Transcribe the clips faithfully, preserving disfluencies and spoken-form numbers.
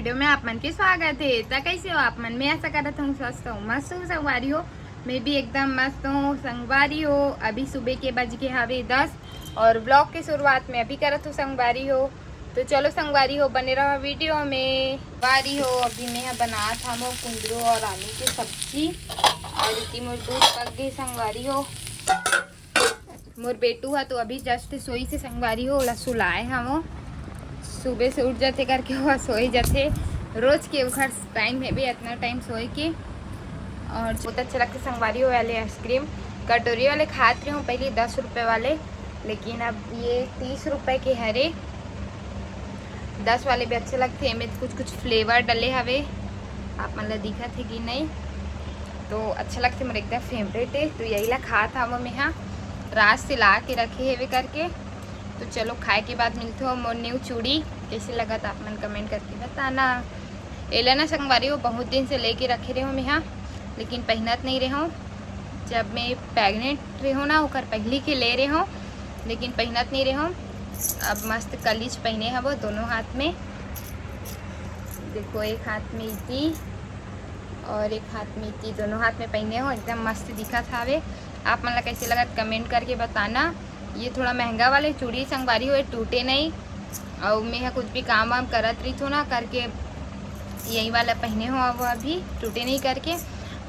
Video में आप मन के स्वागत है। त कैसे हो आप मन? मैं आशा करत हूँ स्वस्थ हो, मस्त हो संगवारी हो। मैं भी एकदम मस्त हूँ संगवारी हो। अभी सुबह के बज के हवे दस और ब्लॉग के शुरुआत में अभी करत हूँ संगवारी हो। तो चलो संगवारी हो, बने रहो वीडियो में। संगवारी हो, अभी मैं ह बनात हवं कुंदरू और आलू के सब्जी और इति मोर दूध पक गई संगवारी हो। मोर बेटू ह तो अभी जस्ट सोई से संगवारी हो, ओला सुलाए हवं। सुबह से उठ जाथे करके वो सोई जाथे, रोज के ओखर टाइम है भी इतना टाइम सोए के। और बहुत अच्छा लगता संगवारी हो वाले आइसक्रीम, कटोरी वाले खात रहे हूँ पहले दस रुपये वाले, लेकिन अब ये तीस रुपये के हरे। दस वाले भी अच्छे लगते हैं, एमे कुछ कुछ फ्लेवर डले हवे, आप मन ला दिखत है कि नहीं? तो अच्छा लगते, मोर एकदम फेवरेट है। तो यही ला खात हवं मैं हा, रात से ला के रखे हेवे करके। तो चलो खाए के बाद मिलते हो। मोर न्यू चूड़ी कैसे लगत आप मन कमेंट करके बताना। एला ना संगवारी हो बहुत दिन से लेके रखे रहे हो मैं हा, लेकिन पहनत नहीं रहे हो। जब मैं प्रेग्नेंट रहे हो ना ओकर पहली के ले रहे हो, लेकिन पहनत नहीं रहे हो। अब मस्त कलीच पहने हवो दोनों हाथ में। देखो एक हाथ में इति और एक हाथ में इति, दोनों हाथ में पहने हो, एकदम मस्त दिखत हावे। आप मन ला कैसे लगत कमेंट करके बताना। ये थोड़ा महंगा वाले चूड़ी संगवारी हो, ये टूटे नहीं। और मैं कुछ भी काम वाम करत रही थो ना करके यही वाला पहने हो वो अभी टूटे नहीं करके।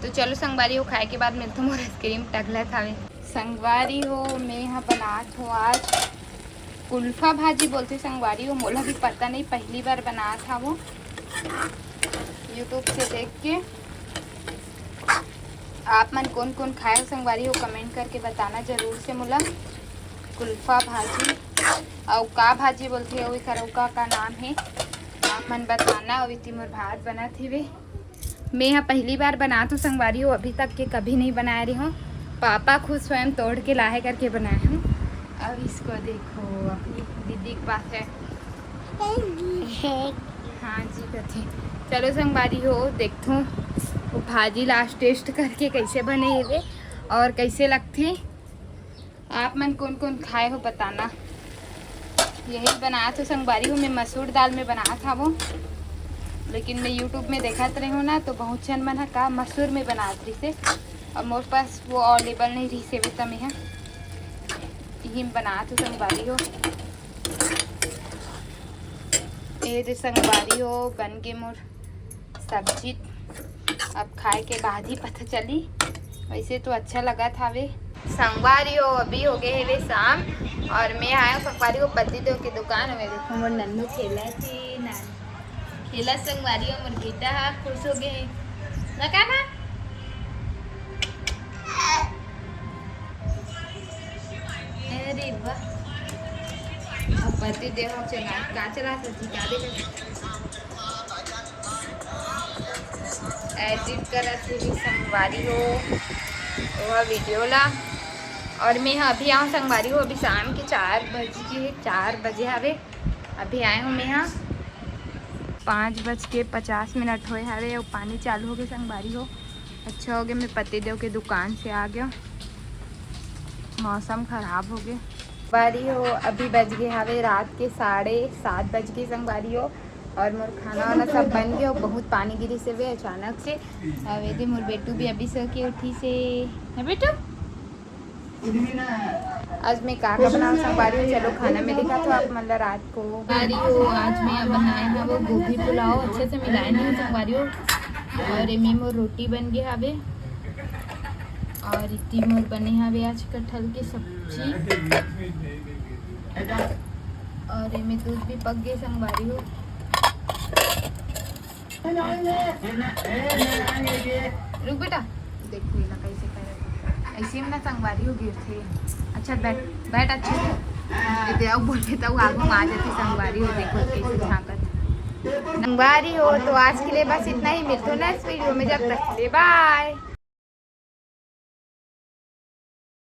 तो चलो संगवारी हो, खाए के बाद मिलते मोर आइसक्रीम टगलत हावे। संगवारी हो, मैं ह बनात हो आज कुल्फा भाजी बोलते संगवारी हो, मोला भी पता नहीं, पहली बार बनात हवं YouTube से देख के। आप मन कौन कौन खाए हो संगवारी हो, कमेंट करके बताना जरूर से मोला। कुल्फा भाजी अउ का भाजी बोलथे अउ एकर अउ का का नाम हे, आप मन बताना। अउ इति मोर भात बनत हेवे। मैं ह पहली बार बनात हूँ संगवारी हो, अभी तक के कभी नहीं बनाए रही हूँ। पापा खुद स्वयं तोड़ के लाहे करके बनाए हूँ। अब इसको देखो, अपनी दीदी के पास है। हाँ जी कथे। चलो संगवारी हो, देखथों वो भाजी लास्ट टेस्ट करके कैसे बने हेवे और कैसे लगथे। आप मन कौन कौन खाए हो बताना। यही बनात हो संगवारी हो, मैं मसूर दाल में बनात हवो, लेकिन मैं YouTube में देखत रहे हो ना, तो बहुत झन मन ह का मसूर में बनात रहिसे, और मोर पास वो अवेलेबल नहीं रहिसे, भी त मैं ह इही में बनात हो संगवारी हो। ए दे संगवारी हो, बन के मोर सब्जी। अब खाए के बाद ही पता चली, वैसे तो अच्छा लगत हावे। संगवारी हो, अभी हो गए हेवे शाम और मैं आए हूँ संगवारी हो पति देव के दुकान में। देखो मोर नन्नू खेलत हे, ना खेलत संगवारी हो, मोर बेटा हा खुश हो गए हे। ना का ना? अरे वाह, अब पति देव चला का चला सब्जी का देखा। एडिट करत हे भी संगवारी हो वो वीडियो ला। और मैं ह अभी आऊँ संगवारी हो, अभी शाम के चार बज के, चार बजे हवे, अभी आए हूँ मैं ह। पाँच बज के पचास मिनट होए हवे और पानी चालू हो गए संगवारी हो। अच्छा हो गया मैं पति देव के दुकान से आ गया, मौसम खराब हो गया। संगवारी हो, अभी बज गए हवे रात के साढ़े सात बज गए संगवारी हो। और मोर खाना वाना सब बन गया, बहुत पानी गिरी से वे अचानक से। अब ये दे मोर बेटू भी अभी सो के उठी से। ना बेटू? आज मैं का का बनाऊँ संगवारी हो, चलो खाना में दिखा तो आप मन ला रात को। संगवारी हो, आज मैं बनाए हवो गोभी पुलाव, अच्छे से मिलाए नहीं संगवारी हो। और एमे मोर रोटी बन गए हवे और इति मोर बने हवे आज कटहल के सब्जी। और एमे दूध भी पक गए संगवारी हो। रुक बेटा, देखो ये ना कैसे करे, ऐसे में ना संगवारी हो गिरथे। अच्छा बैठ, बैठ अच्छे से। ये दे, अब बोले तो आगू में आ जाती संगवारी हो, देखो कैसे झांकत। संगवारी हो, तो आज के लिए बस इतना ही, मिलते हो नेक्स्ट वीडियो में, जब तक के लिए बाय।